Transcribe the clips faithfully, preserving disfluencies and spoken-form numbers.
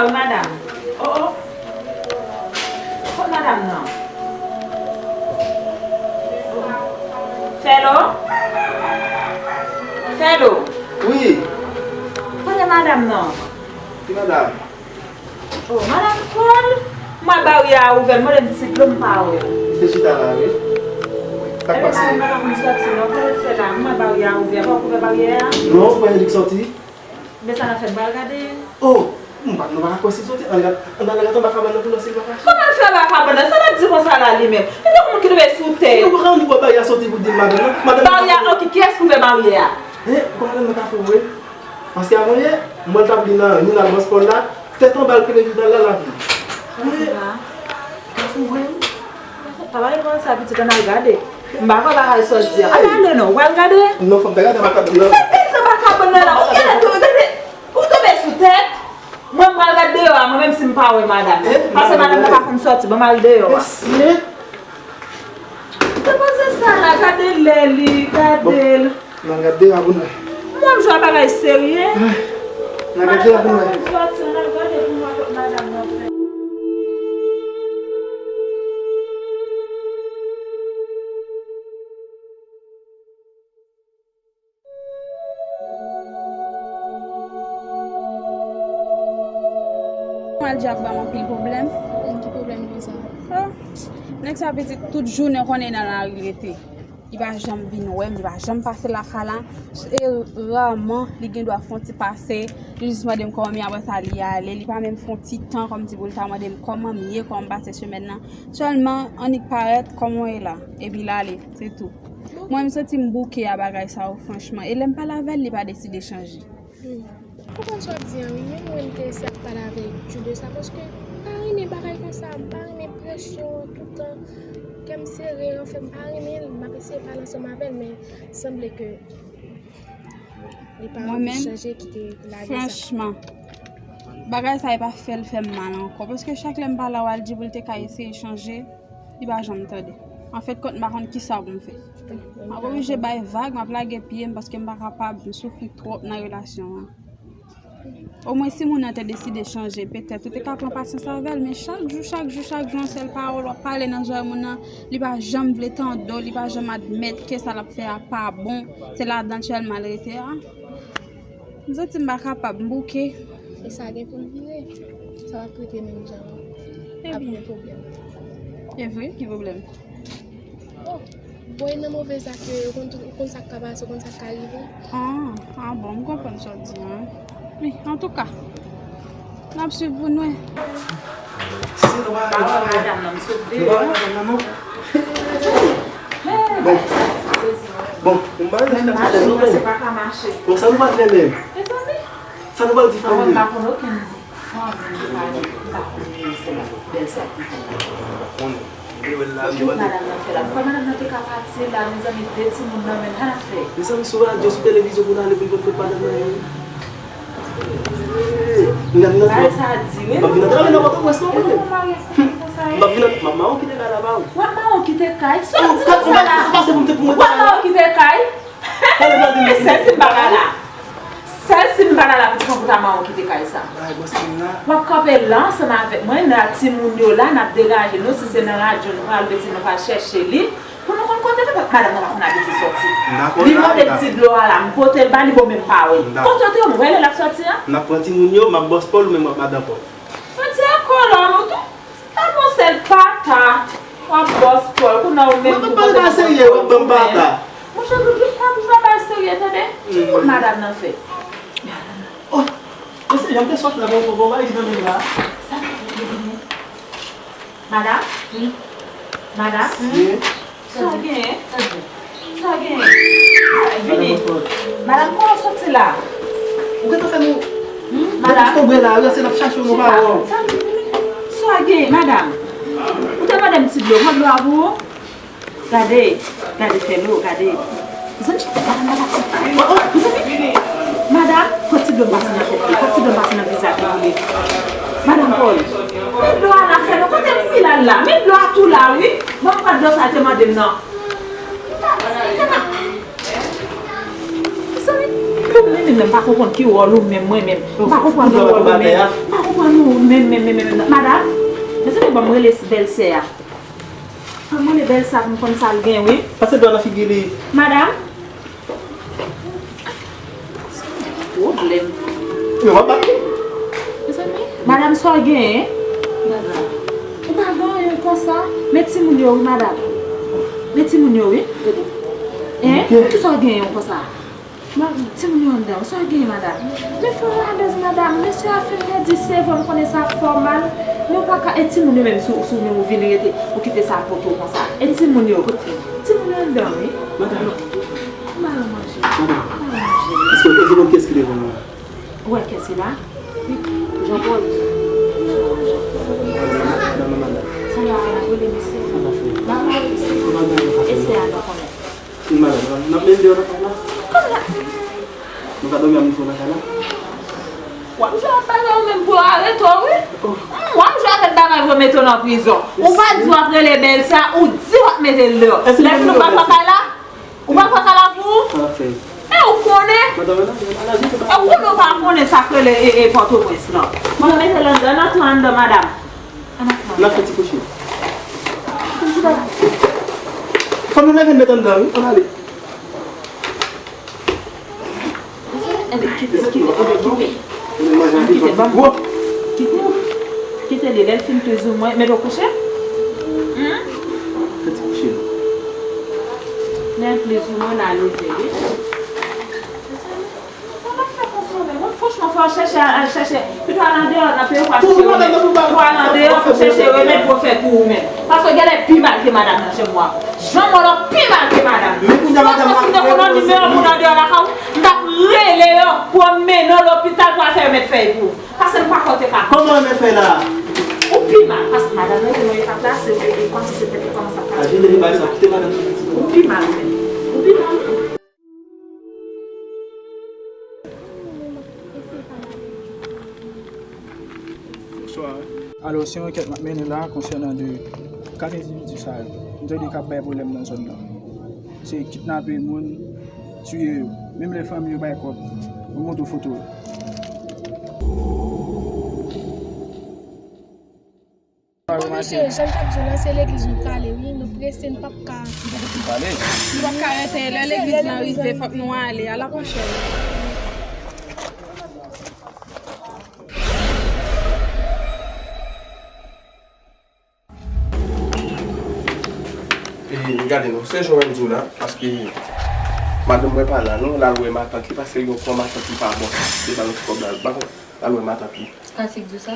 Wi, madanm. O, o. Kot madanm nan? Fèlo? Fèlo? Wi. Kote madanm nan? Ki madanm? O, madanm Paul? M wè baryè a ouvè, l mande m ti dlo, m pa wè l. Li te chita la, wi. Sa k pase? Ebyen, madanm pa konn sòti, non. Kòman l fè la? M wè baryè a ouvè, pa w k ouvè baryè a? Non, m pa di l sòti. Men sa n ap fè, n pral gade. O, m pa, nou pa ka kwè si l soti. Ann al, ann al gade anba kabann nan pou n wè si l pa kache. Kòman l fè anba kabann nan? Sa l ap di konsa la li menm? Li tankou moun ki tonbe sou tèt. Nou pa ka annik wè baryè a soti pou di madanm nan. Madanm nan. Baryè a, oke, kiyès ki ouvè baryè a? Hein, ou kwè madanm nan ka fou vre? Paske avan yè, m wè l t ap vin nan, vin nan bòs Pòl la, tèt anba l kenbe jounal la, l ap li. Hein, ka fou vre wi. Papa, li konn sa pitit, ann al gade. M pa kwè bagay sa w di a. Ann ale non, w al gade. Non, fò m ta gade anba kabann nan. Sa pèdi anba kabann nan la. Ou genlè tonbe, gade. Ou tonbe sou tèt. Mwen, m pral gade deyò a, mwen menm si m pa wè madanm nan. Eh, paske madanm nan pa konn sòti, ban m al deyò a. Mesye. Depoze sa la, gade lè li, gade l. Bon. N al gade deyò a pou n wè. Mwen, m jwe bagay serye. N al gade deyò a pou n wè. Madanm nan pa konn sòti, n al gade pou n wè kot madanm nan fè. Mal di ap ban m anpil pwoblèm. Ki pwoblèm konsa? Ah, nèg sa pitit tout jounen konnen nan lari l rete. Li pa janm vin wè m, li pa janm pase lakay la. E raman li gen dwa fè yon ti pase. Li jis mande m kòman m ye, apre sa li ale. Li pa menm fè yon ti tan kòmsi pou l ta mande m kòman m ye, kòman m pase semèn nan. Sèlman, annik parèt, kòman w ye la? Epi l ale, se tou. Mwen, m santi m bouke a bagay sa yo, franchman. E lè m pale avè l, li pa deside chanje. Hmm. M konprann sa w ap di an, wi. Menm mwen, m te eseye ap pale avè Jude de sa, paske m pa renmen bagay konsa, m pa renmen presyon an toutan, kè m sere, anfen, m pa renmen l, m ap eseye pale ansanm avè l, men sanble ke li pa anvi chanje, kite lage sa. Mwen menm, franchman, bagay sa, e pa fè l fè m mal ankò, paske chak lè m pale avè l, di pou l te ka eseye chanje, li pa janm tande. Anfèt, kont m pa konn kisa pou m fè. M ap oblije bay vag, m ap lage pye m paske m pa kapab, m soufri twòp nan relasyon an. Omwen si moun nan te deside chanje, petèt ou te ka pran pasyans avè l, men chak jou, chak jou, chak jou, yon sèl pawòl w ap pale nan zòrèy moun nan, li pa janm vle tande w, li pa janm admèt ke sa l ap fè a pa bon, se ladan l sèlman l rete a. M santi m pa kapab, m bouke. E sa gen pou l vire. Sa w ap rete menm jan an. Ap gen pwoblèm. E vre, ki pwoblèm? Oh, bon, e nan move zak yo, ou konn tout, ou konn sa k ka pase, ou konn sa k ka rive. Ah, ah bon, m konprann sa w di an. Wi, antouka, n ap swiv pou n wè. Si nou pa ale, nou pa ale. Madanm nan, m sot deyò. Nou pa ale madanm nan, non. Bon. Bon, m pa ale. Menm madanm nan, se pa ka mache. Bon, sa nou pral fè menm? Mezanmi. Sa nou pral di fanmi? Mwen, m pa konn okenn fanmi ki pa gen, m pa konn niye sè la, bèl sè la. Konnen. Tout madanm nan fè la. M kwè madanm nan te ka pati la, mezanmi, de timoun nan menm, sa n ap fè? Mezanmi, sou radyo, sou televizyon, pou n ale pou l pot kot madanm nan ye. N ap nan bagay sa di, wi. M ap vin antre avè nan Pòtoprens, non, mwen menm. M ap vin antre, m ap mawon kite kay la, ba ou. W ap mawon kite kay? Sa w di konsa la? W ap mawon kite kay? E sèl si m pa la la. Sèl si m pa la la, pitit mwen, pou ta mawon kite kay sa. W ap kanpe la ansanm avèk mwen, nan timoun yo la, n ap degaje nou, si se nan radyo nou pral, oubyen si nou pral chèche li, pou nou konn kote l, paske madanm nan pa konn abitye sòti. Li mande m ti dlo a la, m pote l ba li, bon, men m pa wè l. Kote w te wè l? Ou wè lè l ap sòti an? N ap pran timoun yo, m ap bòs Pòl, ou menm w ap madan Pòl. Mwen di ankò lòm ou tou. Sa bon sèl pata. W ap bòs Pòl, kounye a ou menm tou kote w bòs Pòl menm. Monchè, Doudou, pa pou bagay serye, tande. Ki kout madanm nan fè? Oh, mesye, jan m te sot la, bon, bon, bon, bagay ki nan men la. Sa k ap vini? Madanm? Madanm? Sa w genyen? Sa w genyen? Vini. Madanm, kòman w soti la? Ou gentan fè nou... Hmm? Madanm? Tonbe la, ranse n ap chache w, nou pa wè w. Sa w genyen, madanm? Ou te mande m ti dlo, mwen dlo a pou ou? Gade, gade fè dlo, gade. Zanmi, madanm nan pati. Zanmi, madanm, pran ti dlo m pase nan tèt li, pran ti dlo m pase nan vizaj li pou li. Madanm Paul, men dlo a la fè dlo, kote m file l la? Men dlo a tou la, wi. Bon, m pran dlo sa l te mande m nan. Zanmi, men menm, m pa konprann ki wòl ou menm, mwen menm. M pa konprann nou wòl ou menm. M pa konprann nou Menm, menm, menm, menm, menm. Madanm, mezanmi, ban m rele bèlsè a. Fò m rele bèlsè a pou m konn sa l gen, wi. Pase dlo nan figi li. Madanm. Pwoblèm. Yo, w ap bat li. Mezanmi. Madanm, sa w genyen? Madanm. Ou pa gen anyen konsa? Men timoun yo, wi, madanm. Men timoun yo, wi. Hein? Kisa w genyen konsa? Timoun yo anndan, sa w genyen, madanm? Men fè yon malèz, madanm. Mesye a fin pèdi seve, m konnen sa fè w mal. Men w pa ka, e timoun yo menm, si w, si w menm ou vin rete, ou kite sa pote w konsa. E timoun yo? Timoun yo anndan, wi. Madanm. M ba yo manje. Madanm. M ba yo manje. Èske w konn kiyès ki devan nou an? Ou wè kiyès ki la? Jean Paul. Madanm, madanm, madanm. Sa yo ap rele mesye. Sa n ap fè? Ba yo mesye. Madanm, madanm, madanm. Mesye a nou konnen. Wi, madanm, n ap mennen deyò nan kay la. Kòman? Nou ka dòmi a moun nan kay la? W ap jwe ak bagay ou menm pou arete w, wi. Oh. Hmm, w ap jwe avèk bagay pou yo mete w nan prizon. Ou pa di w ap rele bèlsè, ou di w ap mete l deyò. Lè fini ou pa pran kay la? Ou pa pran kay la pou ou? Sa n ap fè? E ou konnen? Madanm, madanm, madanm, madanm. E ou konnen ou pa konnen sa k rele e, e Pòtoprens lan. Mwen mete l anndan, nan tou anndan, madanm. N ap fè ti kouche. Fò nou leve n met anndan, wi. Ann ale. Kite, kite, kite, kite. Kite, ban m. Kite. Kite li, lè l fin plizoumwen, met w kouche. Hmm? Fè ti kouche. Lè l plizoumwen, n a leve li. Sa n ap fè konsa menm? Mwen, franchman, fò w chèche, al chèche. Pito al andeyò, nan peyi w, pou al chèche remèd. Pou al andeyò, pou chèche remèd pou w fè pou ou menm. Paske w genlè pi mal ke madanm nan, je mwa. Jan w wè l, w pi mal ke madanm nan. Franchman, si m te konn yon nimewo moun andeyò lakay ou, m t ap rele yo pou yo mennen w lopital pou al fè remèd fèy pou ou. Paske m pa kwè w te ka. Kòman remèd fèy la? Ou pi mal, paske madanm nan te nan etap la, se, e, e, kòmsi se tèt li kòmanse ap pati. Ajine li bay sa, kite madanm nan. Ou pi mal, ou menm. Ou pi mal. Bonswa. Alò, se yon ankèt m ap mennen la konsènan de kat endividi sa yo. M tande k ap bay pwoblèm nan zòn nan. Se kidnape moun, tiye yo. Menm lè fanmi yo bay kòb, mwen montre w foto yo. Bon, mesye, jan m t ap di w lan, se legliz nou prale, wi. Nou prese, n p ap ka. Nou p ap ka rete. Lè legliz lan rive, fòk nou ale. A la pwochèn. E, gade non, se jan w wè m di w la, paske madanm mwen pa la non, l al wè matant li, paske l gen yon kò matant li pa bon, li ba l yon ti kòb la, l ba l, l al wè matant li. Kasi k di w sa?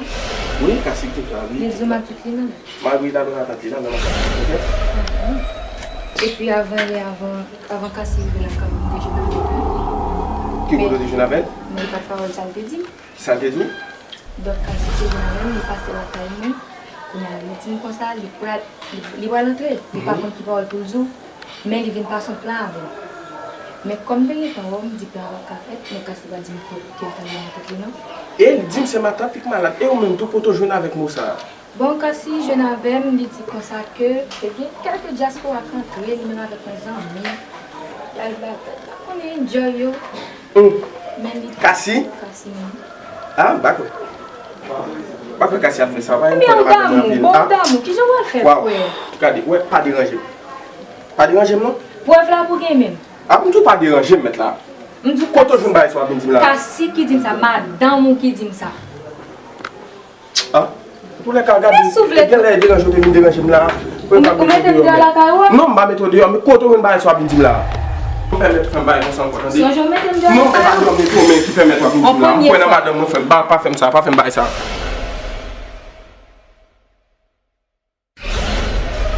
Wi, Kasi k di m sa, wi. Li di w matant li menm? Malgre l al wè matant li la, men matant li, ok? Epi avan yè, avan, avan Kasi rive lakay ou, m te jwenn avèk li. Ki kote w te jwenn avè l? Men li pa t fè sa l te di m. Kisa l te di w? Donk, Kasi te vin avè m, li pase lakay mwen. Kounye a, li di m konsa, li pral, li, li pral antre. Li pa konn ki pawòl pou l di w, men li vin pase yon plan avè m. Men kòm m te gentan wè w, m di plan pa t ka fèt, men Kasi pa di m ke, ke l t al wè matant li non. E li di m se matant li k malad. E ou menm tou, kote w jwenn avèk mo sa a? Bon, Kasi jwenn avè m, li di konsa ke te gen kèlke dyaspora k antre, li menm avèk yon zanmi. Y al batay, pa konnen, enjoy yo. Hmm. Men li Kasi? Kasi menm. Ah, m pa kwè. M pa kwè Kasi ap fè sa. Ebyen, ou damou, bon, ou damou. Kijan w al fè kwè? Gade, wè, pa deranje m. Pa deranje m, non. Prèv la pou gen menm. Ah, m di w pa deranje m, mèt la. M di w kote w jwenn bagay sa w ap vin di m la? Kasi ki di m sa, madanm ou ki di m sa. Ah, pou lè ka gade, genlè e deranje w te vin deranje m la. Ou mete m deyò lakay ou a? Non, m pa mete w deyò, men kote w jwenn bagay sa w ap vin di m la? Ou pèmèt fè m bagay konsa ankò, tande? Sonje w mete m deyò lakay ou? Non, e pa deyò m mete w, men ki pèmèt w ap vin di m la? M kwè nan madanm mwen, frè m, pa, pa fè m sa, pa fè m bagay sa.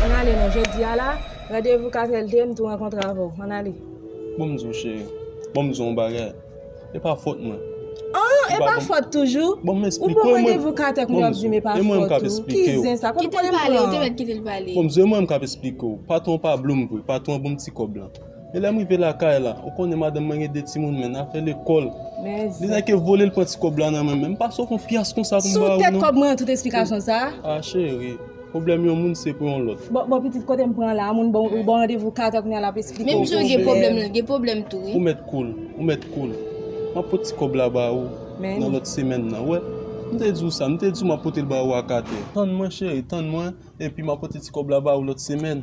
Ann ale non, jodi a la, randevou katrè l te ye, m tou rankontre avè w. Ann ale. Bon, m di w, cheri. Bon, m di w yon bagay. E pa fòt mwen. Oh, e pa fòt toujou? Bon, m eksplike w, mwen. Ou pran randevou katrè, kounye a w ap di m e pa fòt ou. Ki zen sa? Kite l pale, ou te mèt kite l pale. Bon, m di w, e mwen m k ap eksplike w. Patwon pa blo m vre, patwon an ban m ti kòb lan. E lè m rive lakay la, ou konnen madanm mwen gen de timoun, men afè lekòl. Li nèk vole l pran ti kòb la nan men m, men m pa sot yon pyas konsa pou m ba ou non. Sou tèt kòb mwen an tout esplikasyon sa a? Ah, cheri, pwoblèm yon moun se pou yon lòt. Bon, bon, pitit, kote m pran la, moun ba w, ou ba w randevou katrè, kounye a l ap esplike w pwoblèm. Menm jan gen pwoblèm lan, gen pwoblèm tou, wi. Ou mèt cool, ou mèt cool. M ap pote ti kòb la ba ou nan lòt semèn nan, wè. M te di w sa, m te di w m ap pote l ba ou ak atè. Tann mwen, cheri, tann mwen, epi m ap pote ti kòb la ba ou lòt semèn.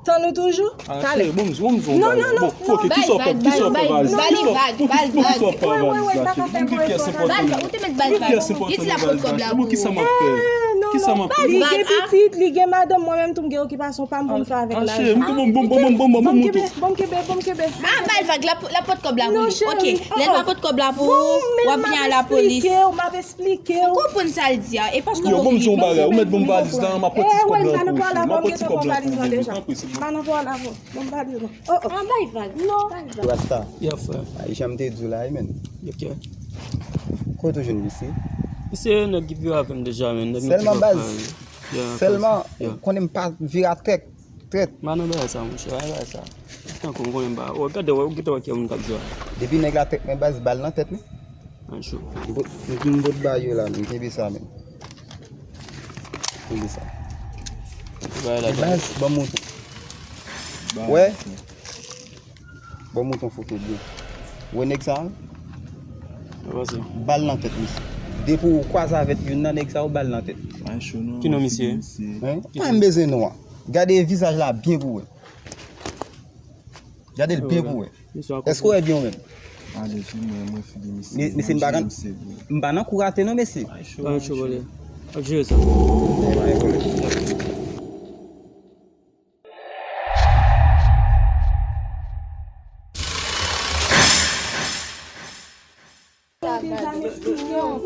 Tann ou toujou? Ah, talè. Cheri, bon, m di w, bon, m di w yon bagay. Non, non, non, non. Ok, kisa w ap, kisa w ap fè valiz la? Kisa w ap, poukisa w ap fè valiz la, cheri? M gen pyès enpòtan nan valiz la. Ou te met bal vag. Li di l ap pot kòb la pou ou. Bon, kisa m ap fè? Kisa m ap fè? Li gen pitit, li gen madanm, mwen menm tou m gen okipasyon pa m pou m fè avèk lajan. Ah, cheri, bon, bon, bon, bon, bon, bon, bon, bon, bon, bon, bon, bon. Ah, bal vag, l ap, l ap pot kòb la pou li. Ok, lè l pa pot kòb la pou ou, w ap vini a lapolis. M ap esplike w. Ou konprann sa l di a? E paske ou konprann. Yo, bon, m di yon bagay, ou mèt ban m valiz la, m ap pran ti kòb la pou ou, cheri. M ap pran ti kòb la pou ou, baby, tanpri, silvouplè. Pa nan valiz la, non. Oh, oh. Ah, bay vag. Non. Bay vag. Rasta. Yeah, frè. Ay, jan m te di w la, wi, men. Ok. Kote w jwenn misye? Misye, nèg ki viv avè m deja, men. Nèg nou te pran. Sèlman baz. Yeah, sèlman, yeah. Ou konnen m pa vira trèt. Trèt. M pa nan bagay sa, monchè, pa nan bagay sa. Tankou m konnen m pa. Ou gade, ou gete wè ki moun k ap jwe a. Depi nèg la trèt, men baz, bal nan tèt li. An cho. M pot, m pot ba yo la, men kenbe sa, men. Kenbe sa. Baz, ban m montre. Wè? Ban m montre yon foto byen. Wè nèg sa a? Bal nan tèt, mesye. Depi w kwaze avèk youn nan nèg sa yo, bal nan tèt. Ki non misye? Hein? Pa m bezwen non an. Gade vizaj la byen pou wè. Gade l byen pou wè. Èske w wè byen ou menm? Alèz wi, mwen, mwen figi misye. Mesye, m pa nan, m pa nan kou rate non, mesye. Pa nan kou rate. Ap jere sa.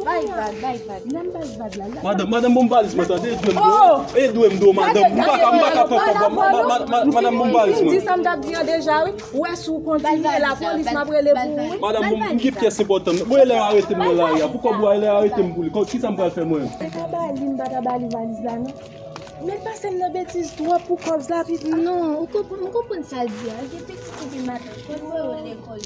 Bay vag, bay vag. Madanm, madanm, bon valiz mwen, tande, edwe m do, edwe m do, madanm. M pa ka, m pa ka pran kòb, ma-, ma-, ma-, ma-, madanm, bon valiz mwen. Di sa m t ap di an deja, wi. Ou wè si w kontinye, lapolis, m ap rele pou ou, wi. Madanm, bon, m gen pyès enpòtan. Bon, e lè yo arete m nan lari a. Pou kòb ou a, e lè yo arete m pou li. Kisa m pral fè mwen? M pa ta ba li, m pa ta ba li valiz la, non. Men pase m nan betiz twòp pou kòb la, pitit. Non, ou konprann, m konprann sa l di a. Gen pitit epi matant, fò l voye yo lekòl.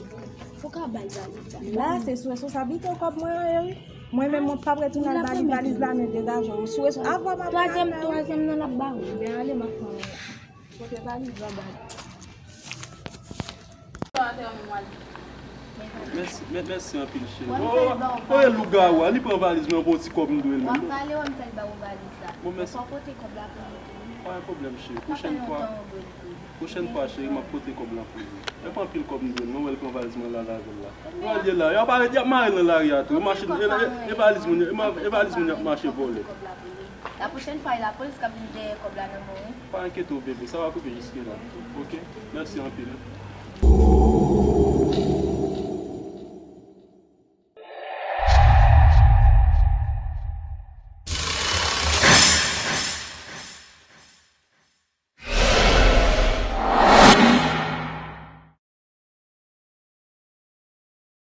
Ou ka ba l valiz la. La, se sou responsablite w kòb mwen an ye, wi. Mwen menm, mwen p ap retounen al ba li valiz la, men degaje w. Sou responsablite. Twazyèm, twazyèm nan l ap ba ou. Ben ale, m ap pran mwen. Pote valiz la ba li. Mèsi, mè-, mèsi anpil, cheri. Oye, lougawou a, li pran valiz mwen, yon ti kòb m dwe l menm. W ap pale, w ap fè l ba ou valiz la. Bon, mèsi. Fò w pote kòb la pou mwen tou, wi. Pa gen pwoblèm, cheri. Pwochèn fwa, pwochèn fwa, cheri, m ap pote kòb la pou ou. E pa anpil kòb m dwe l, non, wè l pran valiz mwen la, l al avè l la. Wè l ye la, y ap arete, y ap mare l nan lari a tou. E machin, e, e, e valiz moun, e ma-, e valiz moun y ap mache vòlè. La pwochèn fwa, e lapolis k ap vin dèyè kòb la nan men w, wi. Pa enkyete w, bebe, sa va koupe jiske la. Ok? Mèsi anpil.